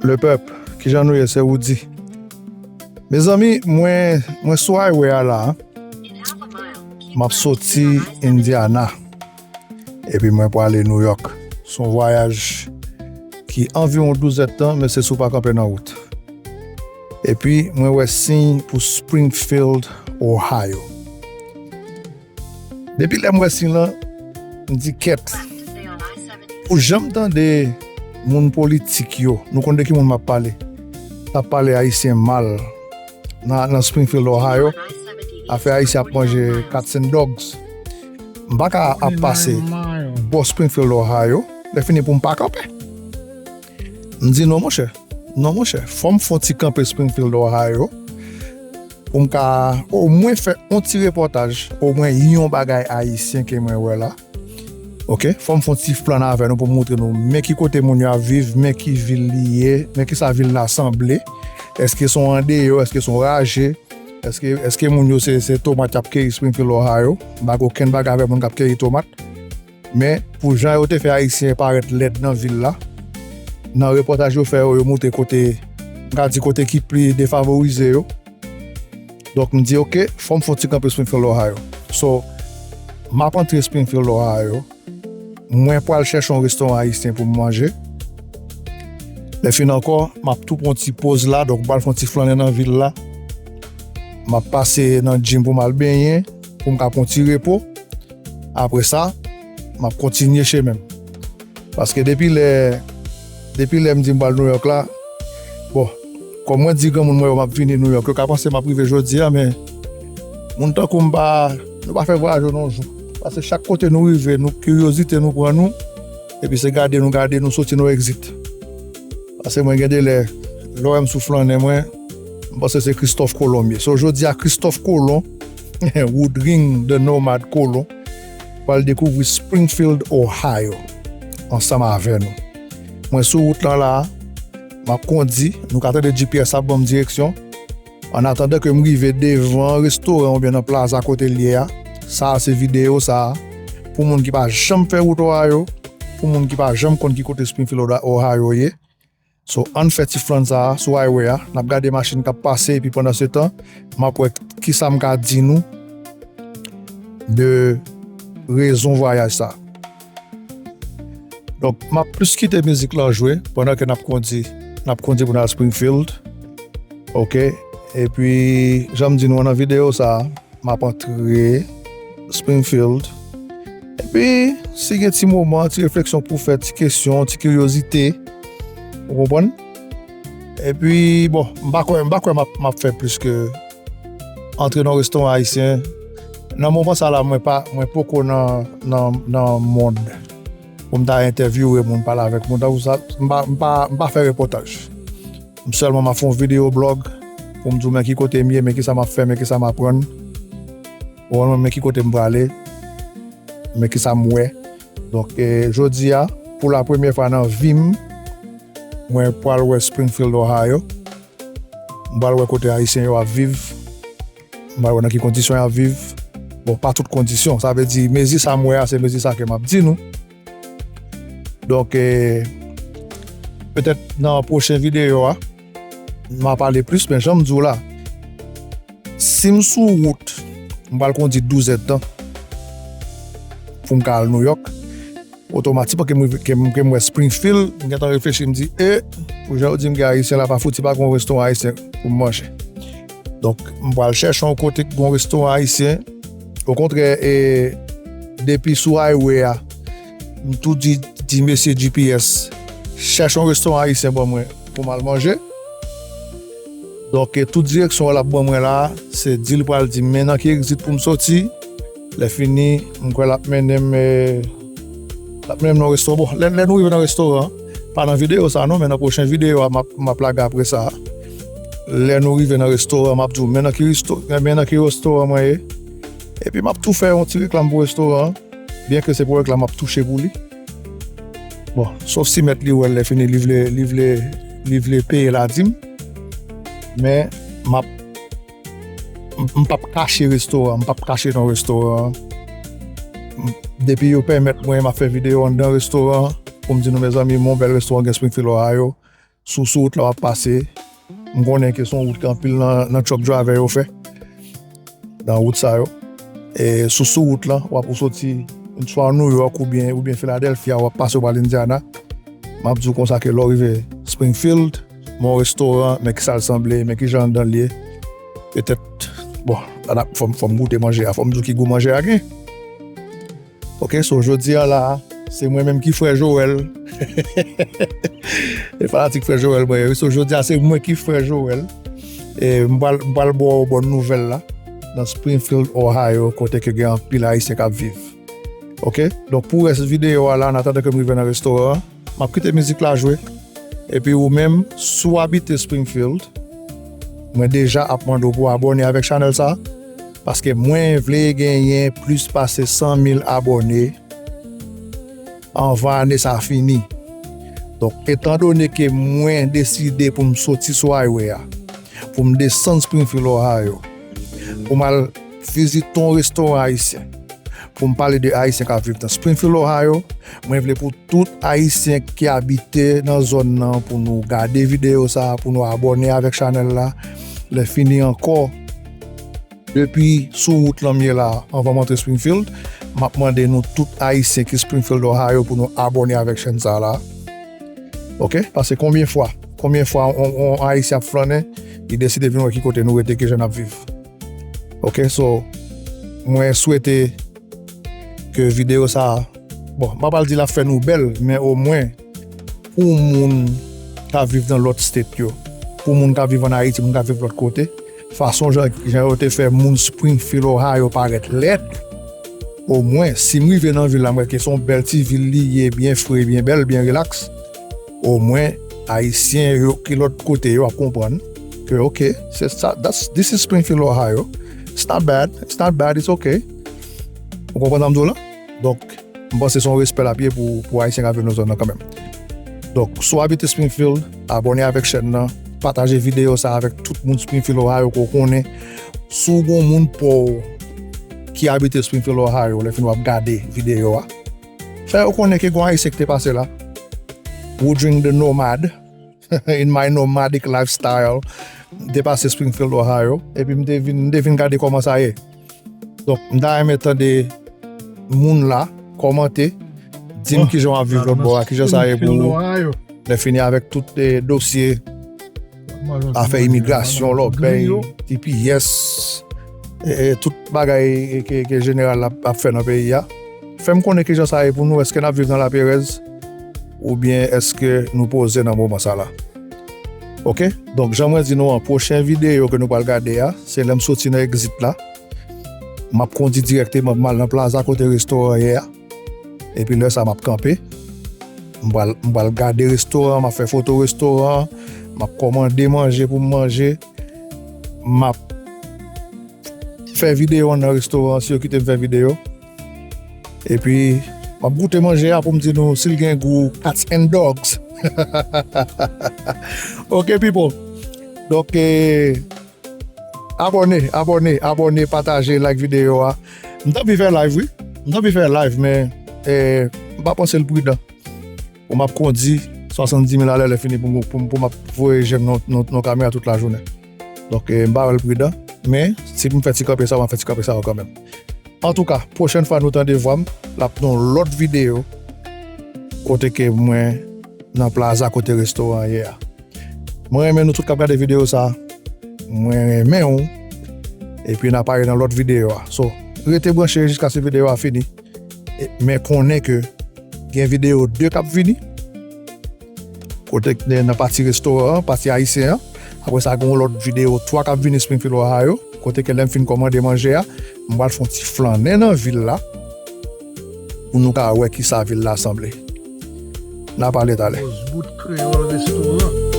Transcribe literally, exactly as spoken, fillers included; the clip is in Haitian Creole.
Le pèp, kijan nou ye? Se Woody. Mezanmi, mwen, mwen sou highway a la. M ap soti Indiana. Epi mwen prale New York. Se yon vwayaj ki anviwon douz èdtan, men se si w pa kanpe nan wout. Epi mwen wè siy pou Springfield, Ohio. Depi lè m wè siy lan, m di kèt. Pou jan m tande moun politik yo, nou konn de ki moun m ap pale. T ap pale Ayisyen mal nan, nan Springfield, Ohio. Afè Ayisyen ap manje cats and dogs. M pa ka ap pase bò Springfield, Ohio. Lè fini pou m pa kanpe. M di non, monchè. Non, monchè. Fò m fè yon ti kanpe Springfield, Ohio. Pou m ka omwen fè yon ti repòtaj, omwen yon bagay ayisyen ke mwen wè la. Oke, fò m fè yon ti flàn avè nou pou m montre nou men ki kote moun yo ap viv, men ki vil li ye, men ki sa vil la sanble. Èske se yon andeyò, èske se yon raje, èske, èske moun yo se, se tomat y ap keyi Springfield, Ohio? M pa gen okenn bagay avè moun k ap keyi tomat. Men, pou jan yo te fè Ayisyen parèt lèd nan vil la, nan repòtaj yo fè yo, yo montre kote, m ka di kote ki pli defavorize yo. Donk, m di, oke, fò m fè yon ti kanpe Springfield, Ohio. So, m ap antre Springfield, Ohio. Mwen pral chèche yon restoran ayisyen pou m manje. Lè fini ankò, m ap tou pran yon ti poz la, donk m pral fè yon ti flannen nan vil la. M ap pase nan gym pou m al benyen, pou m ka pran yon ti repo. Apre sa, m ap kontinye chemen m. Paske depi lè, depi lè m di m pral New York la, bon, kòm mwen di granmoun mwen yo m ap vini New York, yo ka panse m ap rive jodi a, men moun tankou m pa, nou pa fè vwayaj yo nan yon jou. Paske chak kote nou rive, nou, kiryozite nou pran nou, epi se gade nou gade, nou soti nou exit. Paske mwen gen de lè, lè w wè m sou flannen mwen, m panse se Kristòf Kolon m ye. So, jodi a, Kristòf Kolon, Woodring the Nomad Kolon, pral dekouvri Springfield, Ohio, ansanm avè nou. Mwen sou wout lan la, m ap kondi, nou ka tande G P S ap ban m direksyon. An atandan ke m rive devan restoran oubyen nan plaza kote l ye a, sa a se videyo sa a, pou moun ki pa janm fè wout Ohio, pou moun ki pa janm konn ki kote Springfield, Ohio ye. So, ann fè ti flann sa a sou highway a. N ap gade machin k ap pase, epi pandan se tan, m ap wè kisa m ka di nou de rezon vwayaj sa. Donk, m ap plis kite mizik lan jwe pandan ke n ap kondi, n ap kondi pou n al Springfield. Oke? Epi, jan m di nou nan videyo sa a, m ap antre Springfield. Epi, si gen ti moman, ti refleksyon pou fè, ti kesyon, ti kiryozite, ou konprann? Epi, bon, m pa kwè, m pa kwè m ap, m ap fè plis ke antre nan restoran ayisyen. Nan moman sa la, mwen pa, mwen poko nan, nan, nan mond pou m ta entèvyouwe moun, pale avèk moun. Tankou sa, m pa, m pa, m pa fè repòtaj. M sèlman m ap fè yon videyo blòg pou m di w men ki kote m ye, men kisa m ap fè, men kisa m aprann. Ou konprann, men ki kote m prale, men kisa m wè. Donk, e, jodi a, pou la premyè fwa nan vi m, mwen pral wè Springfield, Ohio. M pral wè kote Ayisyen yo ap viv. M pral wè nan ki kondisyon y ap viv. Bon, pa tout kondisyon. Sa vle di, mezi sa m wè a, se mezi sa ke m ap di nou. Donk, e, petèt nan pwochen videyo a, m a pale plis, men jan m di w la, si m sou wout, m pral kondi douz èdtan pou m ka al New York, otomatikman ke m rive, ke m, ke m wè Springfield, m gentan reflechi, m di, e, pou jan yo di m gen Ayisyen la, pa fouti pa gen yon restoran ayisyen pou m manje. Donk, m pral chèche yon kote ki gen yon restoran ayisyen. Okontrè, e, depi sou highway a, m tou di, di mesye G P S, chèche yon restoran ayisyen ban mwen pou m al manje. Donk, e, tout direksyon l ap ban mwen la, se di l pral di m men nan ki egzit pou m soti. Lè fini, m kwè l ap mennen m, e, l ap mennen m nan restoran. Bon, lè, lè nou rive nan restoran, pa nan videyo sa non, men nan pwochen videyo a, m ap, m ap lage apre sa. Lè nou rive nan restoran, m ap di w men nan ki resto-, men nan ki restoran mwen ye. Epi m ap tou fè yon ti reklam pou restoran an, byenke se pou reklam m ap touche pou li. Bon, sof si mèt li wè l lè fini, li vle, li vle, li vle peye ladim. Men, m ap, m, m p ap kache restoran, m p ap kache non restoran an. M, depi yo pèmèt mwen, m ap fè videyo anndan restoran an, pou m di nou, mezanmi, yon bèl restoran gen Springfield, Ohio. sou, sou wout la w ap pase, m konnen ke se yon wout ke anpil nan, nan truck driver yo fè, nan wout sa yo. E sou, sou wout la, w ap ou soti swa New York oubyen, oubyen Philadelphia, w ap pase w pral Indiana. M ap di w konsa ke lè w rive Springfield, men yon restoran, men kisa l sanble, men kijan anndan l ye. Petèt, bon, fò m, fò m goute manje a, fò m di w ki gou manje a gen. Ok, so jodi a la, se mwen menm ki frè Joel. E fanatik frè Joel mwen ye wi. So jodi a se mwen ki frè Joel. E m pral, m pral ba w bon nouvèl la. Nan Springfield, Ohio, kote ke gen anpil Ayisyen k ap viv. Ok? Donk pou rès videyo a la, an atandan ke m rive nan restoran an, m ap kite mizik la jwe. Epi ou menm, si w abite Springfield, mwen deja ap mande w pou abòne avèk chanèl sa, paske mwen vle genyen plis pase san mil abòne anvan ane sa fini. Donk, etandone ke mwen deside pou m soti sou highway a, pou m desann Springfield, Ohio, pou m al vizite yon restoran ayisyen, pou m pale de Ayisyen k ap viv nan Springfield, Ohio, mwen vle pou tout Ayisyen ki abite nan zòn nan, pou nou gade videyo sa, pou nou abòne avèk chanèl la. Lè fini ankò, depi sou wout lan m ye la, anvan m antre Springfield, m ap mande nou tout Ayisyen ki Springfield, Ohio, pou nou abòne avèk chèn sa la. Ok? Paske konbyen fwa, konbyen fwa yon, yon Ayisyen ap flannen, li deside vin wè ki kote nou rete, ki jan n ap viv. Ok? So, mwen swete ke videyo sa, bon, m pa pral di l ap fè nou bèl, men omwen pou moun k ap viv nan lòt state yo, pou moun k ap viv ann Ayiti, moun k ap viv lòt kote, fason jan, jan yo te fè moun Springfield, Ohio parèt lèd, omwen, si m rive nan vil la, m wè ke se yon bèl ti vil li ye, byen fre, byen bèl, byen rilaks, omwen, Ayisyen yo ki lòt kote yo ap konprann ke, ok, se sa, that's, this is Springfield, Ohio. It's not bad, it's not bad, it's ok. Ou konprann sa m di w la? Donk, m panse se yon respè l ap ye pou, pou Ayisyen k ap viv nan zòn nan kanmenm. Donk, si w abite Springfield, abòne avèk chèn nan, pataje videyo sa avèk tout moun Springfield, Ohio ke w konnen. Si w gen yon moun pa w ki abite Springfield, Ohio, lè fini w ap gade videyo a, fè yo konnen ke gen yon Ayisyen ki te pase la. Woodring the Nomad, in my nomadic lifestyle, m te pase Springfield, Ohio, epi m te vin, m te vin gade kòman sa ye. Donk, m ta renmen tande moun la kòmante, di m kijan w ap viv lòt bò a, kijan sa ye pou ou. Lè fini avèk tout, eh, dosye, afè imigrasyon, lòbèy, T P S, eh, eh, tout bagay, eh, ke, ke jeneral la ap fè nan peyi a. Fè m konnen kijan sa ye pou nou, èske n ap viv nan laperèz, oubyen èske nou poze nan moman sa la. Ok? Donk, jan mwen di nou an, pwochen videyo ke nou pral gade a, se lè m soti nan exit la. M ap kondi dirèkteman pou m al nan plaza kote restoran an ye a. Epi lè sa, m ap kanpe. M pral, m pral gade restoran an, m ap fè foto restoran an, m ap kòmande manje pou m manje. M ap fè videyo anndan restoran an, si yo kite m fè videyo. Epi, m ap goute manje a pou m di nou si l gen gou cats and dogs. Ok, people. Donk, eh, abòne, abòne, abòne, pataje, like videyo a. M t anvi fè live, wi. M t anvi fè live, men, eh, m pa panse l pridan. Pou m ap kondi swasanndis mil alè, lè fini pou m, pou m, pou m ap voye jèm nan, nan, nan kamera tout lajounen. Donk, eh, m pa wè l pridan. Men, si pou m fè ti kanpe sa, m ap fè ti kanpe sa yo kanmenm. Antouka, pwochèn fwa nou tande vwa m, l ap nan yon lòt videyo kote ke mwen nan plaza kote restoran an ye a. Mwen renmen nou tout k ap gade videyo sa. Mwen renmen w. Epi n a pale nan lòt videyo a. So, rete branche jiskaske videyo a fini. E, men konnen ke gen videyo de k ap vini. Kote k-, nan pati restoran an, pati ayisyen an. Apre sa, gen yon lòt videyo twa k ap vini Springfield, Ohio. Kote ke lè m fin kòmande manje a, m pral fè yon ti flannen nan vil la. Pou nou ka wè kisa vil la sanble. N a pale talè. Bòs Bout Kreyòl Restoran.